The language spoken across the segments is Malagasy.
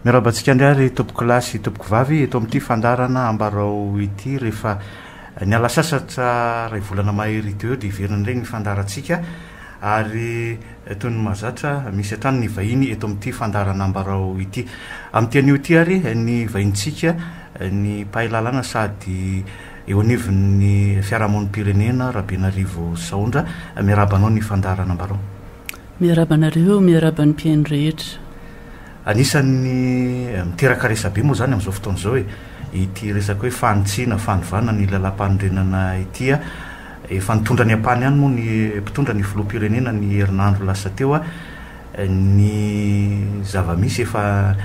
Miarahaba antsika indray ary tompokolahy sy tompokovavy eto amin'ity fandaharana Ambarao ity. Rehefa niala sasatra iray volana mahery teo eo dia hiverina indray ny fandaharantsika ary toy ny mahazatra misy hatrany ny vahiny eto amin'ity fandaharana Ambarao ity. Amin'ity anio ity ary ny vahinintsika ny mpahay lalàna sady eo anivon'ny fiarahamonim-pirenena Rabenarivo Sahondra. Miarahaba anao ny fandaharana Ambarao. Miarahaba anareo, miarahaba ny mpihaino rehetra. Anisan'ny miteraka resabe moa izany amin'izao fotoana izao e, ity resaka hoe fanitsiana, fanovana ny lalàmpanorenana ity. Efa nitondra ny ampahany ihany moa ny mpitondra, ny filoham-pirenena ny herinandro lasa teo. Ny zava-misy efa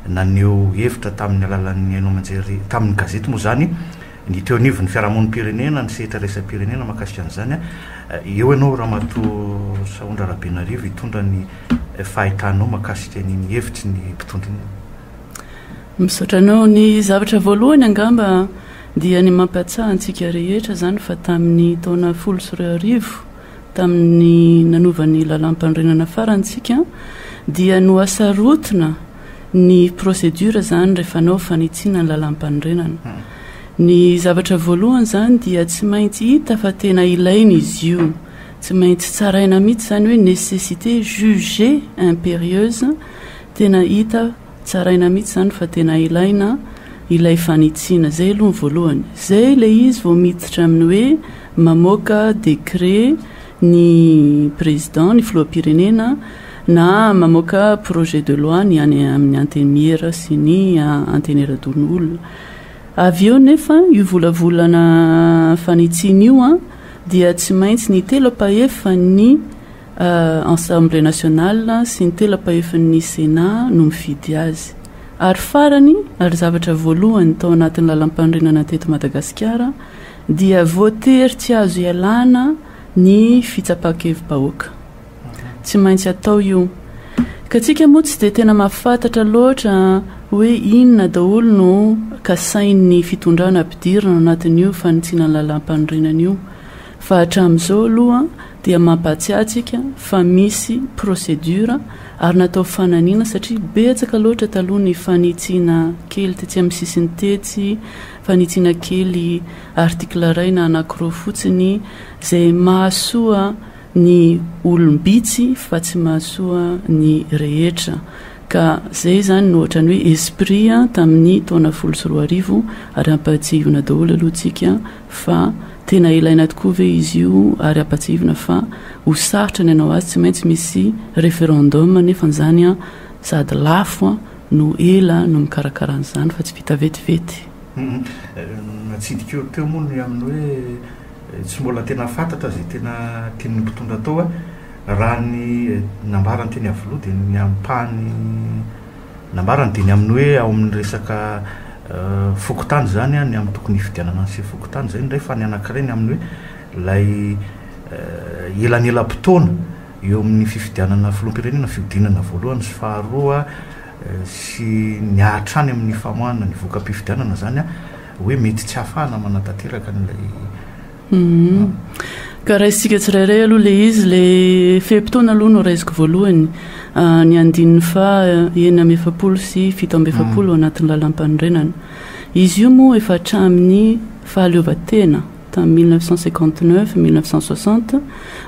naneho hevitra tamin'ny alalan'ny haino aman-jery, tamin'ny gazety moa izany, ny teo anivon'ny fiarahamonim-pirenena, ny sehatra iraisam-pirenena mahakasika an'izany. Eo ianao Ramatoa Sahondra Rabenarivo hitondra ny fahitanao mahakasika an'iny hevitry ny mpitondra iny. Misaotra anao. Ny zavatra voalohany angamba dia ny mampiatsaha antsika rehetra izany fa tamin'ny taona 2010, tamin'ny nanova ny lalàmpanorenana farany tsika dia nohasarotina ny procédure izany rehefa hanao fanitsiana ny lalàmpanorenana. Ny zavatra voalohany izany dia tsy maintsy hita fa tena ilaina izy io. Tsy maintsy tsaraina mihitsy izany hoe nécessité jugée impérieuse, tena hita tsaraina mihitsy izany fa tena ilaina ilay fanitsiana. Izay aloha ny voalohany. Izay ilay izy vao miditra amin'ny hoe mamoaka décret ny président, ny filoham-pirenena, na mamoaka projet de loi ny any amin'ny antenimiera sy ny anteneradoholona. Avy eo nefa io volavolana fanitsiana io dia tsy maintsy ny telo-pahefan'ny Assemblée nationale sy ny telo-pahefan'ny Sénat no mifidy azy. Ary farany, ary zavatra voalohany tao anatin'ny lalàmpanorenana teto Madagasikara, dia voatery tsy azo ialana ny fitsapan-kevi-bahoaka. Tsy maintsy atao io. Ka tsika moa tsy dia tena mahafantatra loatra hoe inona daholo no kasain'ny fitondrana ampidirina ao anatin'io fanitsiana ny lalàmpanorenana io. Fa hatramin'izao aloha dia mampahatsiahy antsika fa misy procédure ary natao fananiana satria betsaka loatra taloha ny fanitsiana kely tetsy amin'ny sisiny tetsy, fanitsiana kely article iray na anankiroa fotsiny izay mahasoa ny olom-bitsy fa tsy mahasoa ny rehetra. Ka izay izany no ohatran'ny hoe esprit tamin'ny taona 2010 ary ampahatsiahivina daholo aloha tsika fa tena ilaina tokoa ve izy io ary ampahatsiahivina fa ho sarotra ny hanao azy, tsy maintsy misy référendum nefa izany sady lafo no ela no mikarakara an'izany fa tsy vita vetivety. Natsidika eo teo moa ny amin'ny hoe tsy mbola tena fantatra izay tena tian'ny mpitondra atao. Raha ny nambarany teny Iavoloha dia ny ampahany nambarany dia ny amin'ny hoe ao amin'ny resaka fokontany izany ny amin'ny tokony hifidianana ny sefo fokontany izay indray fa ny anankiray ny amin'ny hoe ilay elanelam-potoana eo amin'ny fifidianana filoham-pirenena fihodinana voalohany sy faharoa sy ny hatrany amin'ny famoahana ny voka-pifidianana izany hoe mety tsy hahafahana manatanteraka an'ilay Ka raisintsika tsirairay aloha ilay izy, ilay fe-potoana aloha no raisiko voalohany, ny andininy faha 46 ao anatin'ny lalàmpanorenana. Izy io moa efa hatramin'ny fahaleovantena tamin'ny 1959, 1960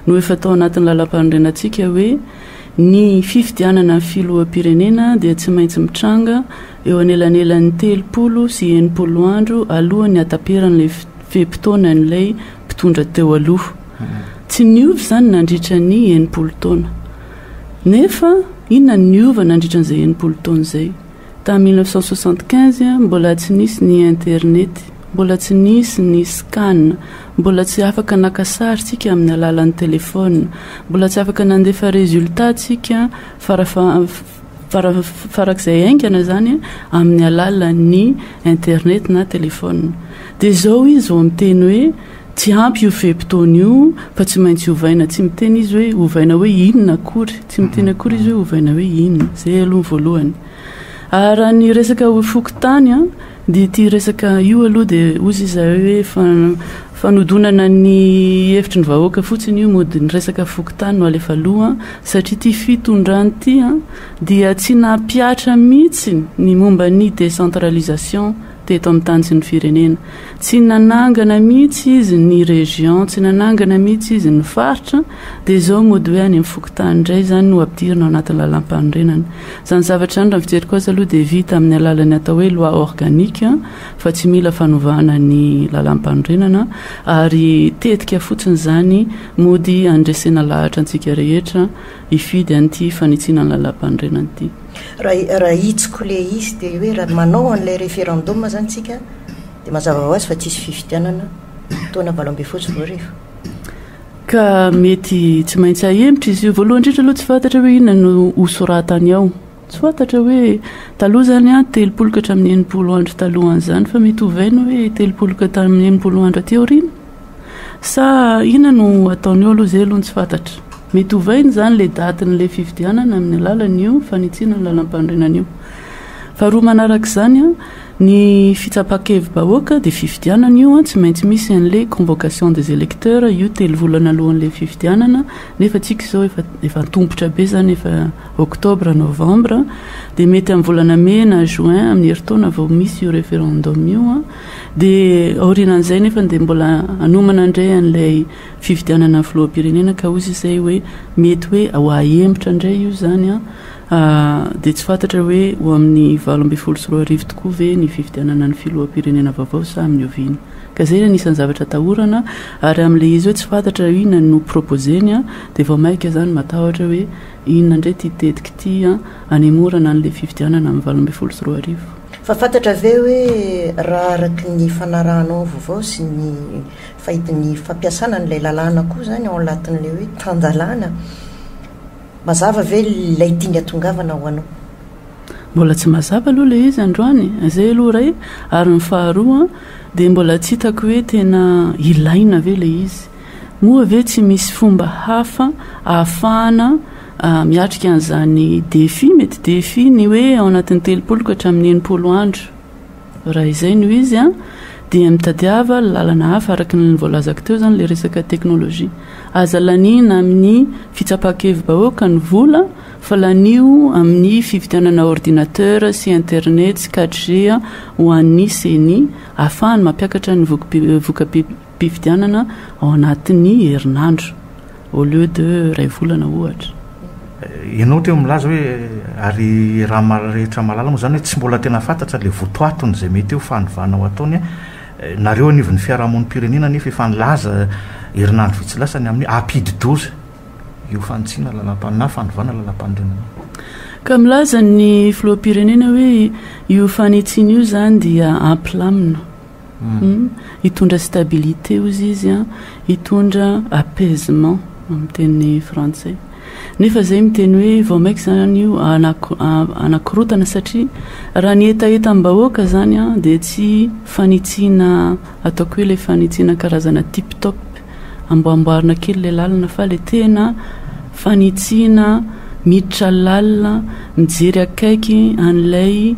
no efa tao anatin'ny lalàmpanorenantsika hoe ny fifidianana ny filoham-pirenena dia tsy maintsy mitranga eo anelanelan'ny 30 sy 60 andro alohan'ny hataperan'ilay fe-potoanan'ilay mpitondra teo aloha. Tsy niova izany nandritra ny 60 taona. Nefa inona no niova nandritra an'izay 60 taona izay? Tamin'ny 1975 mbola tsy nisy ny internet, mbola tsy nisy ny scan, mbola tsy afaka naka sary tsika amin'ny alalan'ny téléphone, mbola tsy afaka nandefa résultat tsika farafa farak'izay haingana izany amin'ny alalan'ny internet na téléphone. Dia izao izy vao miteny hoe tsy ampy io fe-potoana io fa tsy maintsy ovaina. Tsy miteny izy hoe ovaina hoe inona akory. Tsy miteny akory izy hoe ovaina hoe inona. Izay aloha ny voalohany. Ary raha ny resaka fokontany, Dia ity resaka io aloha dia hozy izahay hoe fanodonana ny hevitry ny vahoaka fotsiny io mody ny resaka fokontany no alefa aloha satria ity fitondrana ity dia tsy nampihatra mihitsy ny momba ny décentralisation teto amin'ny tany sy ny firenena. Tsy nanangana mihitsy izy ny région, tsy nanangana mihitsy izy ny faritra, dia izao mody hoe any amin'ny fokontany indray izany no ampidirina ao anatin'ny lalàmpanorenana. Izany zavatra izany raha ny fijeriko azy aloha dia vita amin'ny alalan'ny atao hoe loi organique fa tsy mila fanovana ny lalàmpanorenana ary tetika fotsiny izany mody handresena lahatra antsika rehetra hifidy an'ity fanitsiana ny lalàmpanorenana ity. Raha hitsiko ilay izy dia hoe raha manao an'ilay référendum izany tsika dia mazava ho azy fa tsy hisy fifidianana taona 2018. Ka mety tsy maintsy ahemotra izy io. Voalohany indrindra aloha tsy fantatra hoe inona no hosoratany ao. Tsy fantatra hoe taloha izany an, 30 ka hatramin'ny 60 andro talohan'izany fa mety hovaina hoe 30 ka hatramin'ny 60 andro aty aoriana. Sa inona no ataony eo aloha izay aloha no tsy fantatra. Mety hovaina izany ilay datin'ilay fifidianana amin'ny alalan'io fanitsiana ny lalàmpanorenana io. Faharoa manaraka izany an, Ny fitsapan-kevi-bahoaka dia fifidianana io an, tsy maintsy misy an'ilay convocation des électeurs io telo volana alohan'ilay fifidianana, nefa tsika izao efa efa antombotra be izany efa octobre, novembre, dia mety amin'ny volana mai na juin amin'ny herintaona vao misy io référendum io an, dia aorianan'izay nefa dia mbola hanomana indray an'ilay fifidianana ny filoham-pirenena ka hozy izay hoe mety hoe ho ahemotra indray io izany an. Dia tsy fantatra hoe ho amin'ny 2018 tokoa ve ny fifidianana ny filoham-pirenena vaovao sa amin'ny oviana. Ka izay no anisan'ny zavatra atahorana ary amin'ilay izy hoe tsy fantatra inona no proposer-ny dia vao mainka izany matahotra hoe inona indray ity tetika ity hanemorana an'ilay fifidianana amin'ny 2018. Fa fantatra ve hoe raha araka ny fanarahanao ny vaovao sy ny fahit- ny fampiasana an'ilay lalàna koa izany ao anatin'ilay hoe tan-dalàna, Mazava ve ilay tiany hatongavana ho anao? Mbola tsy mazava aloha ilay izy androany, izay aloha iray, ary ny faharoa dia mbola tsy hitako hoe tena ilaina ve ilay izy. Moa ve tsy misy fomba hafa ahafahana miatrika an'izany défi, mety défi ny hoe ao anatin'ny 30 ka hatramin'ny 60 andro. Raha izay no izy an, dia mitadiava lalana hafa araka ny voalazako teo izany ilay resaka teknolojia. Aza laniana amin'ny fitsapan-kevi-bahoaka ny vola fa lanio amin'ny fividianana ordinateur sy internet sy quatre G ho an'ny ceni ahafahany mampiakatra ny voka-pifidianana ao anatin'ny herinandro. Au lieu de iray volana ohatra. Ianao teo milaza hoe ary raha rehetra mahalala moa izany hoe tsy mbola tena fantatra ilay votoatiny izay mety ho fanovana ho ataony. Nareo anivon'ny fiarahamonim-pirenena anefa efa nilaza herinandro vitsy lasa ny amin'ny hoe hampidi-doza io fanitsiana lalam-panorenana na fanovana lalam-panorenana io. Ka milaza ny filoham-pirenena hoe io fanitsiana io izany dia hampilamina. Hitondra stabilité hozy izy an, hitondra apaisement amin'ny teny frantsay. Nefa zay miteny hoe vao maika zany io anakorotana satria raha ny hetahetam-bahoaka zany an dia tsy fanitsiana ataoko hoe ilay fanitsiana karazana tip top amboamboarina kely ilay lalana fa ilay tena fanitsiana miditra lalina mijery akaiky an'ilay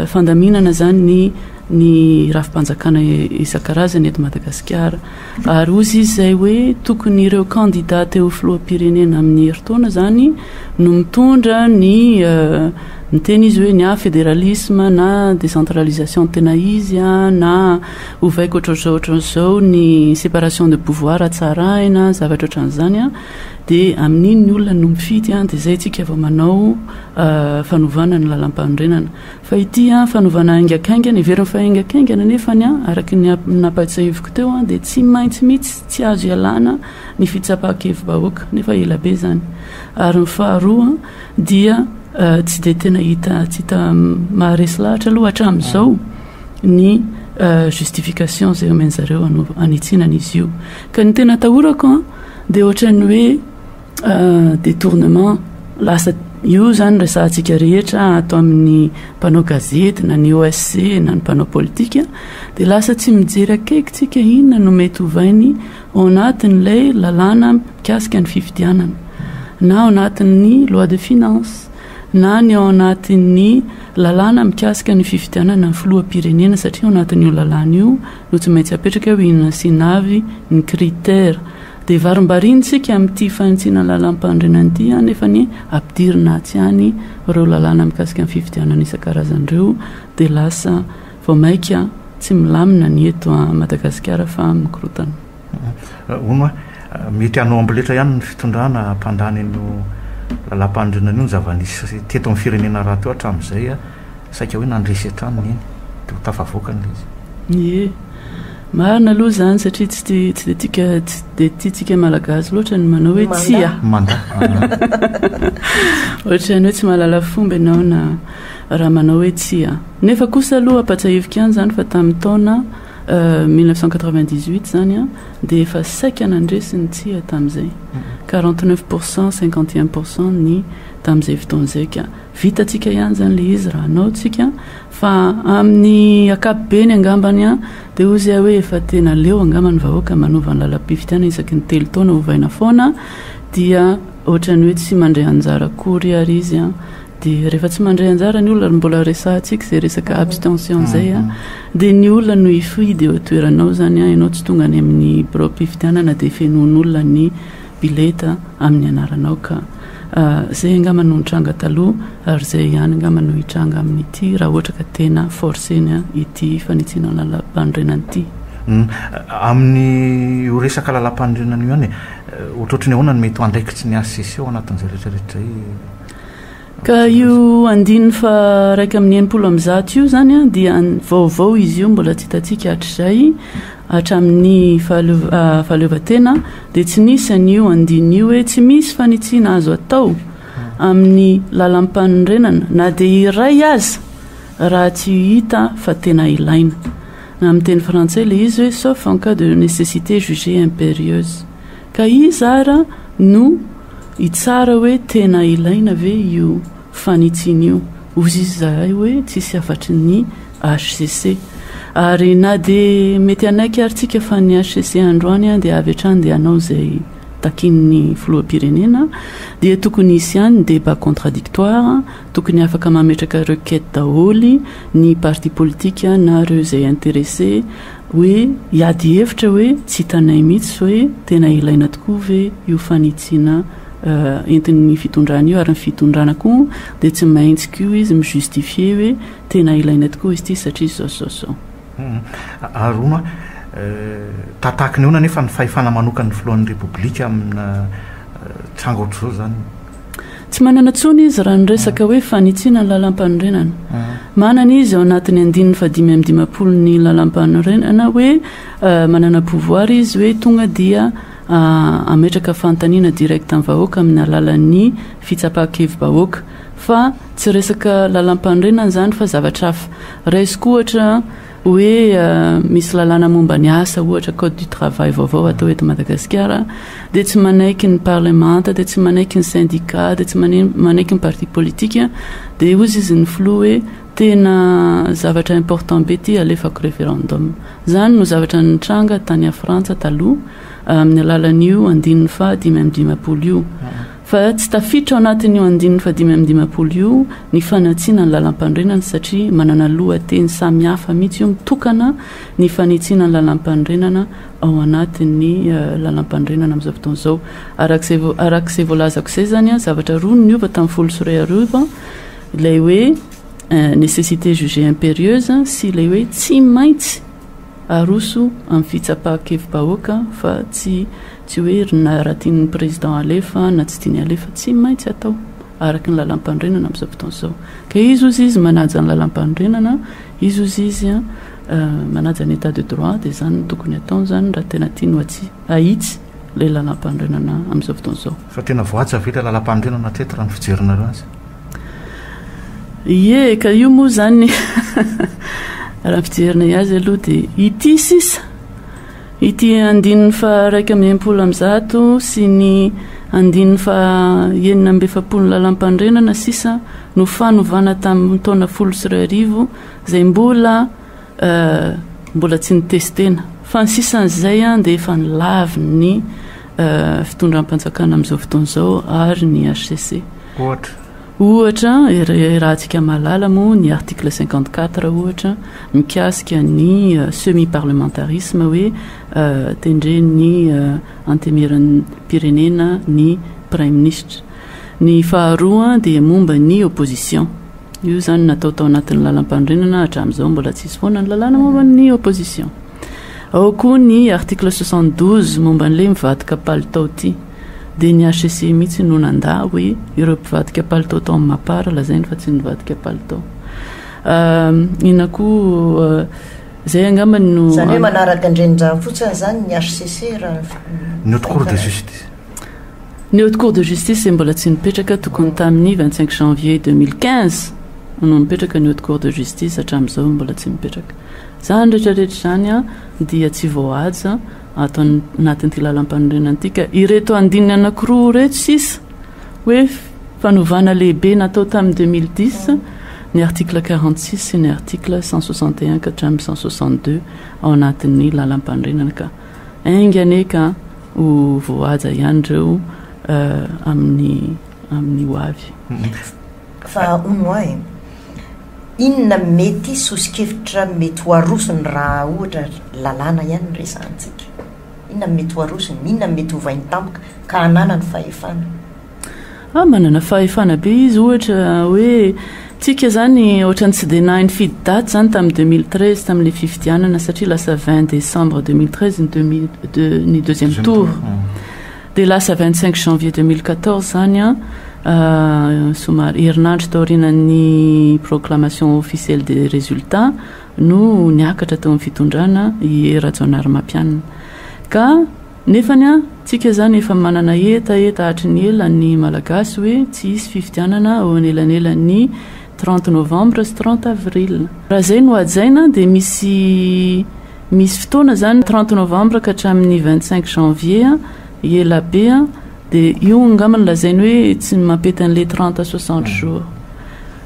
fandaminana zany ny ny rafi-panjakana isan-karazany eto Madagasikara. Ary hozy izy izay hoe tokony ireo kandida te ho filoham-pirenena amin'ny herintaona izany no mitondra ny miteny izy hoe ny ahy fédéralisme na décentralisation tena izy na ovaiko ohatran'izao ohatran'izao ny séparation de pouvoir tsaraina zavatra ohatran'izany dia amin'iny ny olona no mifidy dia izay tsika vao manao fanovana ny lalàmpanorenana. Fa ity an, fanovana haingankaingana, heveriny fa haingankaingana nefany an, araka ny nampahatsiahiviko teo an, dia tsy maintsy mihitsy, tsy azo ialana ny fitsapan-kevi-bahoaka, nefa ela be izany. Ary ny faharoa dia tsy dia tena hita, tsy hita maharesy lahatra aloha hatramin'izao ny justification izay omen-jareo hanitsiana an'izy io. Ka ny tena atahorako an, dia ohatran'ny hoe Détournement, lasa io izany resahantsika rehetra ato amin'ny mpanao gazety na ny OSC na ny mpanao politika dia lasa tsy mijery akaiky tsika inona no mety hovainy ao anatin'ilay lalàna mikasika ny fifidianana na ao anatin'ny loi de finance. na ny ao anatin'ny lalàna mikasika ny fifidianana ny filoham-pirenena satria ao anatin'io lalàna io no tsy maintsy apetraka hoe inona sy inona avy ny critère. Dia varimbariana isika amin'ity fanitsiana ny lalàm-panorenana ity nefa anie ampidirina atsy ihany ireo lalàna mikasika ny fifidianana isan-karazany ireo dia lasa vao mainka tsy milamina ny eto Madagasikara fa mikorontana. Hono hoa, mety hanao amboletra ihany ny fitondrana hampandany an'io lalàmpanorenana io ny zava-nisy teto amin'ny firenena rahateo hatramin'izay, saika hoe nandresy hatrany ny eny, dia ho tafavoaka ilay izy. Ie, marina aloha izany satria tsy dia tsy dia tika tsy dia tiantsika Malagasy loatra ny manao hoe tsia. Manda. Ohatran'ny hoe tsy mahalala fomba ianao na raha manao hoe tsia. Nefa kosa aloha ampatsiahiviko ihany izany fa tamin'ny taona 1998 izany dia efa saika nandresy ny tsia tamin'izay. 49 pour cent, 51 pour cent ny tamin'izay fotoana izay ka vitantsika ihany izany ilay izy raha hanao tsika fa amin'ny ankapobeny angambany dia hoy izy hoe efa tena leo angamba ny vahoaka manova ny lalam-pifidianana isaky ny telo taona ovaina foana dia ohatran'ny hoe tsy mandray anjara akory ary izy Dia rehefa tsy mandray anjara ny olona, ary mbola resahantsika izay resaka abstention izay an, dia ny olona no hifidy eo an-toeranao izany an, ianao tsy tonga any amin'ny biraom-pifidianana dia fenoin'olona ny bileta amin'ny anaranao ka izay angamba no nitranga taloha ary izay ihany angamba no hitranga amin'ity raha ohatra ka tena forcer-na ity fanitsiana ny lalàmpanorenana ity. Amin'ny io resaka lalàmpanorenana io ihany e, ohatrohatry ny ahoana no mety ho andraikitry ny HCC ao anatin'izay rehetrarehetra izay? Ka io andininy faha 161 io izany dia vaovao izy io mbola tsy hitantsika hatrizay hatramin'ny fahaleovantena dia tsy nisy an'io andininy io hoe tsy misy fanitsiana azo atao amin'ny lalam-panorenana na dia iray aza raha tsy hita fa tena ilaina. Na amin'ny teny frantsay ilay izy hoe sauf en cas de nécessité jugée impérieuse. Ka iza ara no Hitsara hoe tena ilaina ve io fanitsiana io? Hozy izy izahay hoe tsisy hafatry ny hcc. Ary na dia mety hanaiky ary tsika fa ny hcc androany dia avy hatrany dia hanao izay takian'ny filoham-pirenena dia tokony hisy ihany ny débat contradictoire, tokony afaka mametraka requête daholo ny parti politique na ireo izay intéressé Hoe hiady hevitra hoe tsy hitanay mihitsy hoe tena ilaina tokoa ve io fanitsiana entin'ny fitondrana io ary ny fitondrana koa dia tsy maintsy koa izy mi-justifier hoe tena ilaina tokoa izy ity satria izao sy izao sy izao. Ary hono tataky ny ahoana anefa ny fahefana manokan'ny filohan'ny Repoblika amina tranga ohatr'izao izany? Tsy manana intsony izy raha ny resaka hoe fanitsiana ny lalàmpanorenana. Manana izy ao anatin'ny andininy faha-55 ny lalàmpanorenana hoe manana pouvoir izy hoe tonga dia hametraka fanontaniana direct amin'ny vahoaka amin'ny alalan'ny fitsapan-kevi-bahoaka. Fa tsy resaka lalàmpanorenana izany fa zavatra hafa. Raisiko ohatra hoe misy lalàna momba ny asa ohatra code du travail vaovao atao eto Madagasikara dia tsy manaiky ny parlemanta dia tsy manaiky ny syndicat dia tsy manaiky ny parti politique dia hozy izy ny filoha hoe tena zavatra important be ity alefako référendum. Izany no zavatra nitranga tany Frantsa taloha amin'ny alalan'io andininy faha 55 io. Fa tsy tafiditra ao anatin'io andininy faha-55 io ny fanatsiana ny lalampanorenana satria manana lohateny samihafa mihitsy io mitokana ny fanitsiana ny lalampanorenana ao anatin'ny lalampanorenana amin'izao fotoana izao. Arak'izay arak'izay voalazako izay izany, zavatra roa no niova tamin'ny 2010, ilay hoe nécessité jugée impérieuse sy ilay hoe tsy maintsy Aroso amin'ny fitsapan-kevi-bahoaka fa tsy tsy hoe na raha tian'ny président alefa na tsy tiany alefa, tsy maintsy atao araka ny lalàmpanorenana amin'izao fotoana izao. Ka izy hozy izy manaja ny lalàmpanorenana, izy hozy izy manaja ny état de droit dia izany no tokony ataony izany raha tena tiany ho ahitsy ilay lalàmpanorenana amin'izao fotoana izao. Fa tena voahaja ve ilay lalàmpanorenana hatreto raha ny fijerinareo azy? Ie, ka io moa izany raha fijerinay azy aloha dia ity sisa, ity andininy faha 161 sy ny andininy faha 46 ny lalàmpanorenana sisa no fanovana tamin'ny taona 2010 izay mbola mbola tsy nitestena fa ny sisan'izay dia efa nolavin'ny fitondram-panjakana amin'izao fotoana izao ary ny HCC. Ohatra. Ohatra, rahantsika mahalala moa ny article 54 ohatra mikasika ny semi-parlementarisme hoe tendren'ny antemieram-pirenena ny praiminisitra. Ny faharoa dia momba ny opposition. Io izany natao tao anatin'ny lalampanorenana hatramin'izao mbola tsisy foana ny lalàna momba ny opposition. Ao koa ny article 72 momba an'ilay mivadika palitao ity. Dia ny HCC mihitsy no nandà hoe ireo mpivadika palitao tao amin'ny Mapar lazainy fa tsy nivadika palitao. Inona koa izay angamba no. Izany hoe manaraka an-drenirano fotsiny izany ny HCC raha ny Ny Haute Cour de Justice. Ny Haute Cour de Justice izay mbola tsy nipetraka tokony tamin'ny 25 janvier 2015 no nipetraka ny Haute Cour de Justice hatramin'izao mbola tsy nipetraka. Izany rehetra rehetra izany dia tsy voahaja ato anatin'ity lalampanorenana ity ka ireto andininy anankiroa ireto sisa hoe fanovana lehibe natao tamin'ny 2010 ny article 46 sy ny article 161 ka hatramin'ny 162 ao anatin'ny lalampanorenana ka enga anie ka ho voahaja ihany ireo amin'ny amin'ny ho avy. Fa hono hoa e, inona mety soso-kevitra mety ho arosony raha ohatra lalàna ihany no resahantsika? Inona no mety ho arosony? Inona no mety hovainy tampoka ka hananany fahefana? Ah, manana fahefana be izy ohatra hoe tsika zany ohatran'ny tsy dia nahay nifidy daty zany tamin'ny 2013 tamin'ilay fifidianana satria lasa 20 décembre 2013 ny demi, de, ny deuxième tour. Dia lasa 25 janvier 2014 zany an, somary herinandro taorianan'ny proclamation officielle des résultats no niakatra teo amin'ny fitondrana i Hery Rajaonarimampianina. Ka nefany an, tsika zany efa manana hetaheta hatry ny ela ny Malagasy hoe tsy hisy fifidianana eo anelanelan'ny 30 novembre sy 30 avril. Raha izay no hajaina dia misy Misy fotoana zany 30 novembre ka hatramin'ny 25 janvier ela be dia io angamba no lazainy hoe tsy mampety an'ilay 30 à 60 jours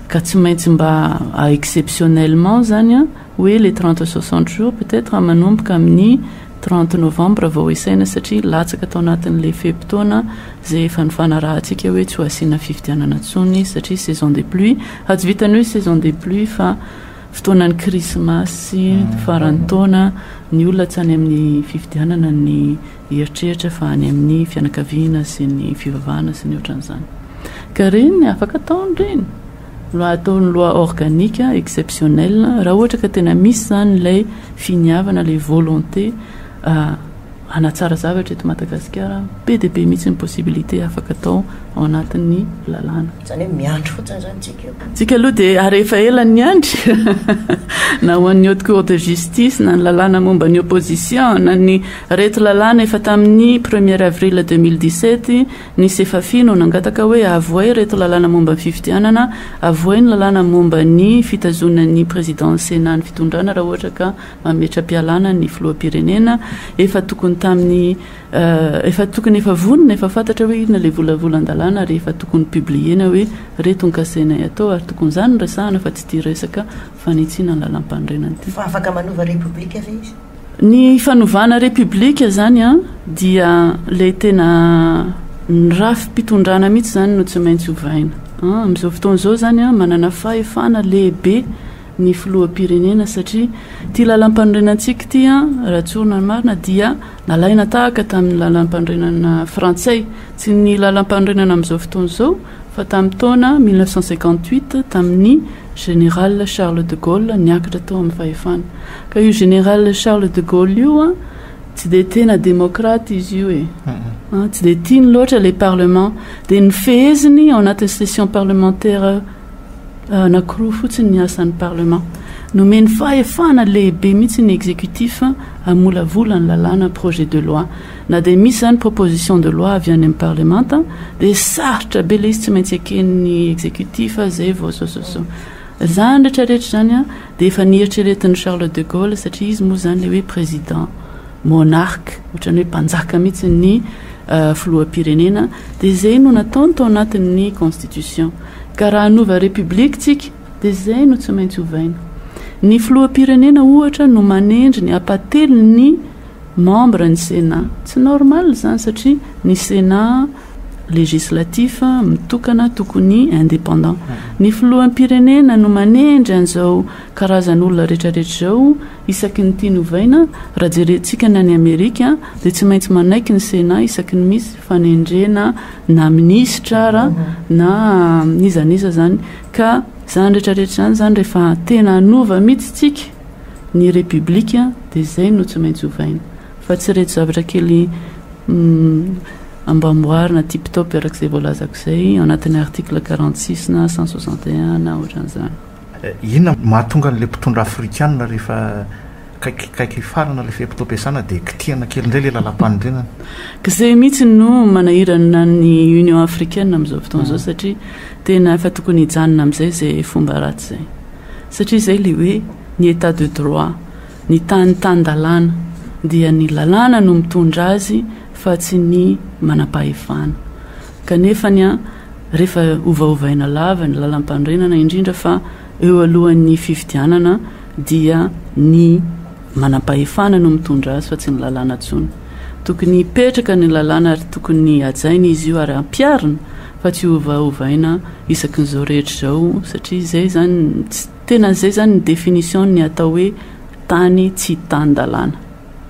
ka tsy maintsy mba exceptionnellement zany hoe le 30 à 60 jours peut-être manomboka amin'ny 30 novembre vao isaina satria latsaka tao anatin'ilay fe-potoana izay efa nifanarahantsika hoe tsy ho asiana fifidianana intsony satria saison des pluies, fa tsy vitan'ny hoe saison des pluies fa Fotoanan'ny krismasy, faran'ny taona, ny olona tsy any amin'ny fifidianana ny eritreritra fa any amin'ny fianakaviana sy ny fivavahana sy ny ohatran'izany. Ka ireny afaka ataony ireny. Loi ataony loi organique exceptionnelle raha ohatra ka tena misy izany ilay finiavana, ilay volonté hanatsara zavatra eto Madagasikara, be dia be mihitsy ny possibilité afaka atao ao anatin'ny lalàna. Izany hoe miandry fotsiny izany tsika io. Tsika aloha dia ary efa ela ny niandry na ho an'ny haute cour de justice na ny lalàna momba ny opposition na ny reto lalàna efa tamin'ny premier avril 2017 ny Sefafi no nangataka hoe avoay reto lalàna momba ny fifidianana, avoay ny lalàna momba ny fitazonan'ny président ny Sénat ny fitondrana raha ohatra ka mametra-pialana ny filoham-pirenena, efa tokony tamin'ny efa tokony efa vonona, efa fantatra hoe inona ilay volavolan-dalàna ary efa tokony publier-na hoe reto ny kasainay atao ary tokony izany no resahana fa tsy ity resaka fanitsiana ny lalàmpanorenana ity. Fa afaka manova repoblika ve izy? Ny fanovana repoblika izany an dia ilay tena ny rafi-pitondrana mihitsy izany no tsy maintsy ovaina. Amin'izao fotoana izao izany an manana fahefana lehibe ny filoham-pirenena satria ity lalam-panorenantsika ity raha tsorina ny marina dia nalaina tahaka tamin'ny lalam-panorenana frantsay, tsy ny lalam-panorenana amin'izao fotoana izao fa tamin'ny taona 1958 tamin'ny général Charles de Gaulle niakatra tao amin'ny fahefana. Ka io général Charles de Gaulle io tsy dia tena démocrate izy io e. Tsy dia tiany loatra ilay parlement. Dia nifeheziny ao anatin'ny session parlementaire Anankiroa fotsiny ny asan'ny parlement. Nomeny fahefana lehibe mihitsy ny exécutif hamolavola ny lalàna projet de loi. Na dia misy izany proposition de loi avy any amin'ny parlemanta dia sarotra be ilay izy tsy maintsy eken'ny exécutif izay vao zao zao zao. Izany rehetra rehetra izany dia efa nieritreretin'i Charles de Gaulle satria izy moa izany ilay hoe président monarque, ohatran'ny hoe mpanjaka mihitsy ny filoham-pirenena dia izay no nataony tao anatin'ny constitution. Ka raha hanova république tsika dia izay no tsy maintsy ovaina. Ny filoham-pirenena ohatra no manendry ny ampahatelon'ny membre ny Sénat. Tsy normal izany satria ny Sénat législatif mitokana tokony indépendant. Ny filoham-pirenena no manendry an'izao karazan'olona rehetrarehetra izao isaky ny tiany hovaina, raha jerentsika ny any Amerika dia tsy maintsy manaiky ny Sénat isaky ny misy fanendrena na minisitra ara na n'iza n'iza izany ka izany rehetrarehetra izany izany rehefa tena hanova mihitsy tsika ny Repoblika dia izay no tsy maintsy ovaina fa tsy ireto zavatra kely ambamboarina tip top araka izay voalazako izay ao anatin'ny article 46 na 161 na ohatran'izany. Inona no mahatonga an'ilay mpitondra afrikana rehefa akaikikaiky hifarana ilay fe-potoam-piasana dia kitihana kely indray ilay lalam-panorenana? Ka izay mihitsy no manahirana ny Union africaine amin'izao fotoana izao satria tena efa tokony hijanona amin'izay izay fomba ratsy izay. Satria izay ilay hoe ny état de droit, ny tany tan-dalàna dia ny lalàna no mitondra azy fa tsy ny manam-pahefana. Kanefany an, rehefa ovaovaina lava ny lalam-panorenana indrindra fa eo alohan'ny fifidianana dia ny manam-pahefana no mitondra azy fa tsy ny lalàna intsony. Tokony hipetraka ny lalàna ary tokony hajaina izy io ary ampiharina fa tsy ovaovaina isaky ny izao rehetra izao satria izay izany tsy tena izay izany ny définition ny atao hoe tany tsy tan-dalàna.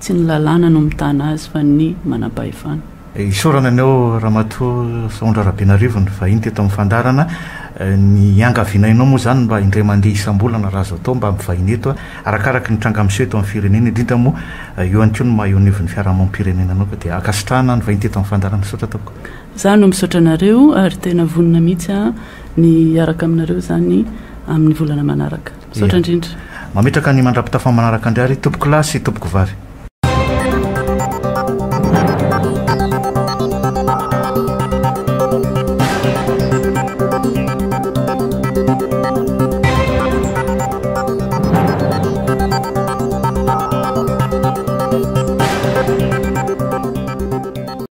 Tsy ny lalàna no mitana azy fa ny manam-pahefana. Isaorana anao Ramatoa Sahondra Rabenarivony, vahiny teto amin'ny fandaharana. Ny iangaviana anao moa izany mba indray mandeha isam-bolana raha azo atao mba mivahiny eto, arakaraky ny tranga miseho eto amin'ny firenena, indrindra moa eo ihany koa ny maha eo anivon'ny fiarahamonim-pirenena anao ka dia ankasitrahana ny vahiny teto amin'ny fandaharana. Misaotra tompoko. Za no misaotra anareo ary tena vonona mihitsy aho ny hiaraka aminareo izany amin'ny volana manaraka. Misaotra indrindra. Mametraka ny mandra-pitafa manaraka indray ary tompokolahy sy tompokovavy.